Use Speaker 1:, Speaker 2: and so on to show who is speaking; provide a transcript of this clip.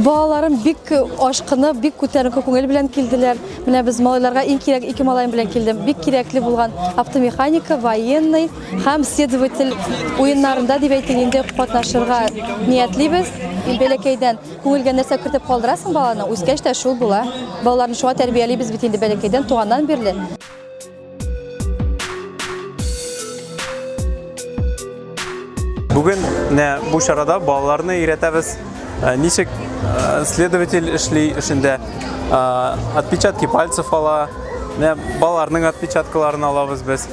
Speaker 1: Балаларым бик ашкынып, бик күтәренке күңел белән килделәр. Менә без малайларга иң кирәк ике малаем белән килдем. Бик кирәкле булган автомеханика, военный һәм следователь уеннарында дип әйтик инде катнашырга ниятлибез. Бәләкәйдән күңелгә нәрсә кертеп калдырасың баланы, үскәч тә шул була. Балаларны шуңа тәрбиялибез бит инде бәләкәйдән, туганнан бирле.
Speaker 2: Бүген менә бу чарада балаларны өйрәтәбез, э, ничек э, следователь эшли эшендә, э, отпечатки пальцев ала, менә балаларның отпечаткаларын алабыз без.